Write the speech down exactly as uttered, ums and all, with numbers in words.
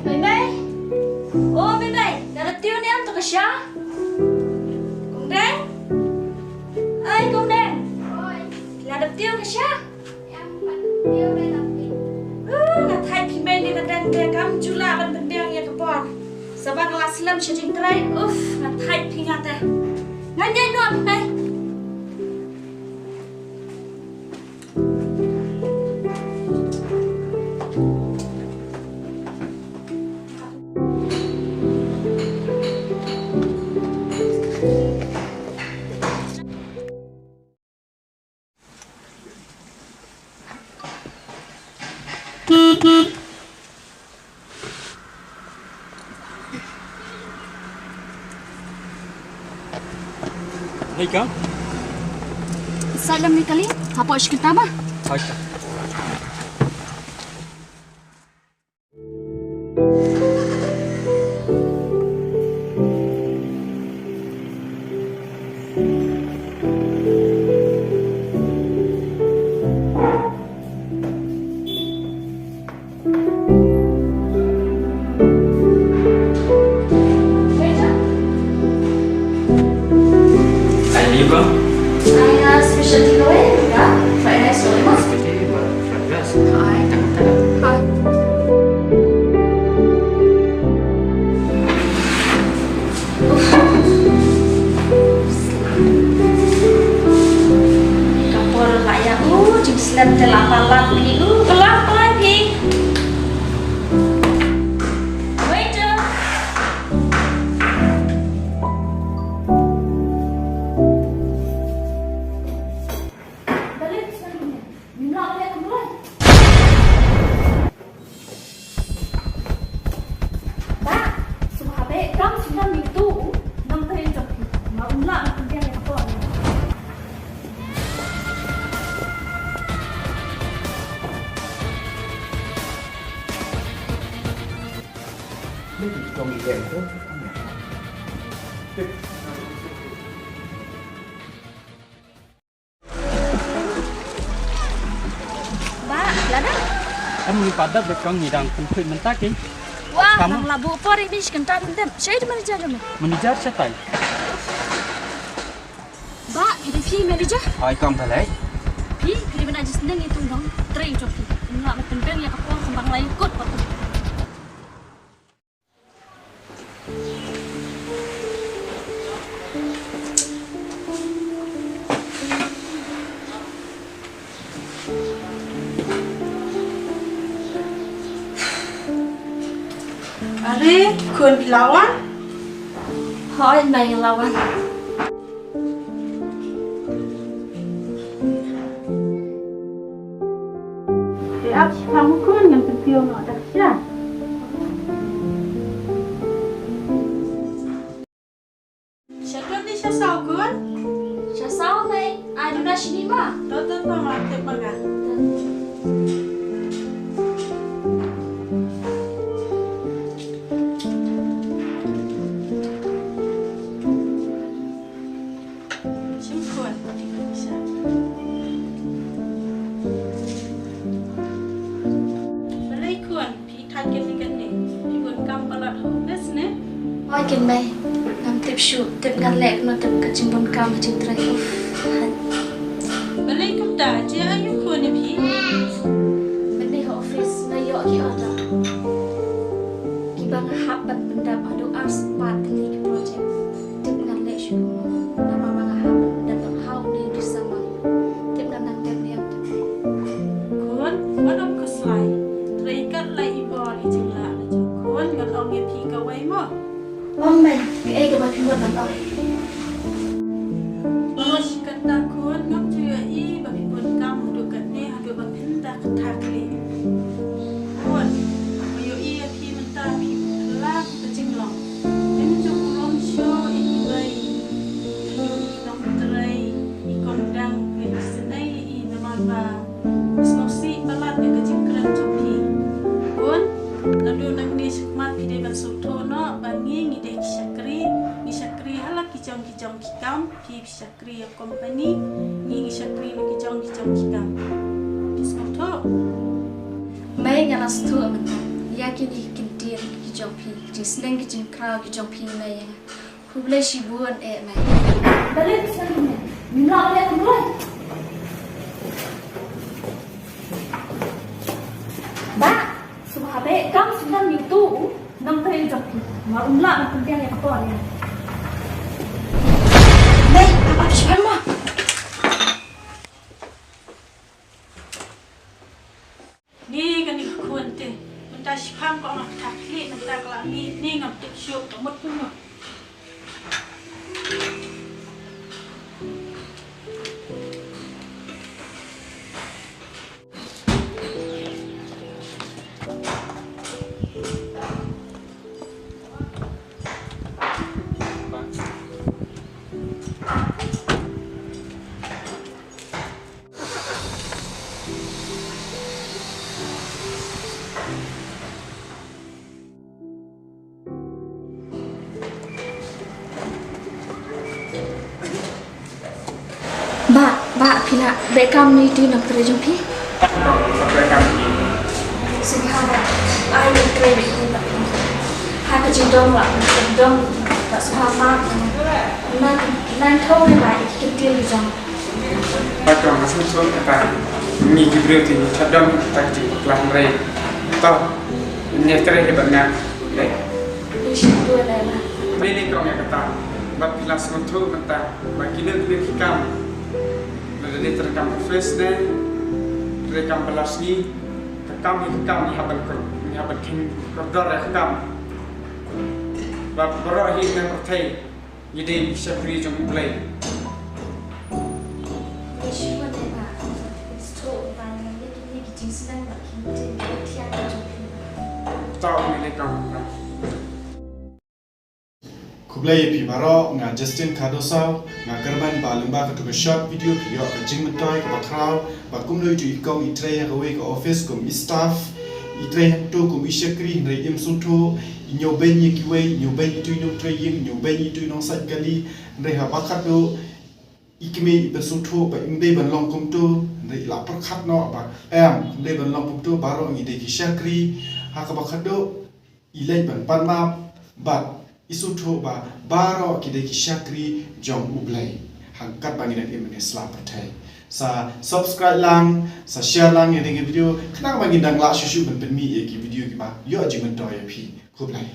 Mei Mei. O Mei Mei, nga da tiew ne em, to ka sha. Kong Deng. Ai Kong Deng. Oi. Nga da tiew ka sha. Em, nga da tiew ne em. Uh, nga thait phi Mei ne ka dang de kam jula ban pynbiang ïa ka por. Sa ba nga la slem sha jingtrei. Uf, nga thait phi nga te. Nga ñiah noh phi Mei. Hei ka? Salam ni kali, hapoh shi kynta ba? Hei ka. Ai, ni ba? Ai, ah, specialty ko, eh, ka? Fried rice ko, eh, ma? Specialty ba, fried rice. Ai, tak, tak. Ai. Ka por la ïa u jingslem te la palat phi u, la palat phi. Waiter. Ba, sngewbha bad kam sngewbha ïa u nongtrei jong phi. Nga um lah ban pynbiang ïa ka por. Ba, lada? Em, ngi pat dep, dep kong, ngi dang pynphuit mynta ki. Wah, kam nang la buh por ïa phi shi kynta, dep dep. Shaei de manager jong me? Manager shatai. Ba, phi dei phi manager? Ai, kam balei? Phi, phi dei ban ai jingsneng ïa utu u nongtrei jong phi. Ym lah ban pynbiang ïa ka por kumba nga la ïakut pat. Are khun, phi la wan? Hooid mei, nga la wan. Te ap shiphang khun, ngan pyntiew noh da ka sha. Sha khun, te sha saw khun. Sha saw mei, ai duna shini ma. To to to ma, tip ma nga. Shim khun. Balei khun, phi thait kane kane? Phi bun kam palat ha office ne? Oi kin mei, ngam tip shuh, tip ngan leh kumno, tip ka jingbun kam ha jingtrei. Uf, hait. Balei kumta, jia aïu khun ïa phi? Mynne ha office nga ïoh ki order kiba nga hap ban pyndep haduh ar spah tylli ki project. Tip ngan leh shuh kumno, namar ba nga hap ban pyndep ha une u December. Tip ngan nang dep ne em tip. Khun, wat ym khuslai. Trei kat Wei mo. Ong mei, kaei kaba phi mut ban ong? Baroh shi katta khun ngam ju ïohi ba phi bun kam haduh katne haduh ba phin da kata khlieh. Khun, nga ïohi ïa phi mynta phi phylla ka jinglong. Phin ju burom shuh ïa kiwei. Phi nongtrei i kongdang phi isynei ïa i namar ba sngewsih palat ïa ka jingkren jong phi. Bun, naduh nangne shakhmat phi dei ban sngewthuh noh ba ngi ngi dei ki shakri, ngi shakri ha la ki jong ki jong ki kam, phi phi shakri ïa company, ngi ngi shakri na ki jong ki jong ki kam. Phi sngewthuh? Mei, nga la sngewthuh mynta ïa kine ki kyntien ki jong phi, ki jingsneng ki jingkhraw ki jong phi mei. Khublei shibun eh mei. Balei phi sngewthuh mei? Ngim lah ban leh kumno. Bah, sngewbha beh kam sngewbha ngi tu u nongtrei jong phi. Mar um lah ban pynbiang ïa ka por ïa. Mei, apa phi sngewbha ma? Ni kane ka khun te, mynta shiphang ka ong ka kata khlieh, mynta ka la mih, ni ngam tip shuh ka mut kumno. Bah, bah, phi lah beh kam ïa itu i nongtrei jong phi? Sngewbha bah, ai nongtrei bad phi bah. Ha ka jingdon bah, ka jingdon bah, sngewbha map. Nang, nang thaw ne bah ïa ki kyntien ki jong. Ba kong, nga sngewthuh kata, ngi ki briew te ngi thad dom kata ka jingbakla hynrei to, ngi trei hi bad nga. Dei. Ngi sngewthuh dei ma. Mei lei kong ïa kata, bad phi la sngewthuh mynta ba kine kine ki kam, lada dei treikam office ne treikam ba la sngi, ka kam hi ka kam, ngi hap ban kor-, ngi hap ban kheiñ kordor ïa ka kam. Bad baroh hi na pyrthei ngi dei ki shakri jong U Blei. Khublei ïa phi baroh, nga Justin Khadosaw, nga kyrmen ba lyngba katu ka short video phi ïoh ka jingmyntoi kaba khraw ba kumno itu i kong i trei ha kawei ka office kum i staff, i trei hangtu kum i shakri, hynrei im sngewthuh, i ñiewbeiñ ïa kiwei, i ñiewbeiñ itu i nongtrei ïing, i ñiewbeiñ itu i nongsait kali, hynrei haba khatduh i kmie i pynsngewthuh ba im dei ban long kumtu, hynrei i la pyrkhat noh ba em, im dei ban long kumtu, baroh ngi dei ki shakri, ha kaba khatduh i leit ban pan map, bad i sngewthuh ba baroh ki dei ki shakri jong U Blei. Hangkat ba ngi dang im ha kane ka sla pyrthei. Sa subscribe lang, sa share lang ïa kane ka video, khnang ba ngin dang lah shuh shuh ban pynmih ïa ki video kiba ïoh jingmyntoi ïa phi. Khublei.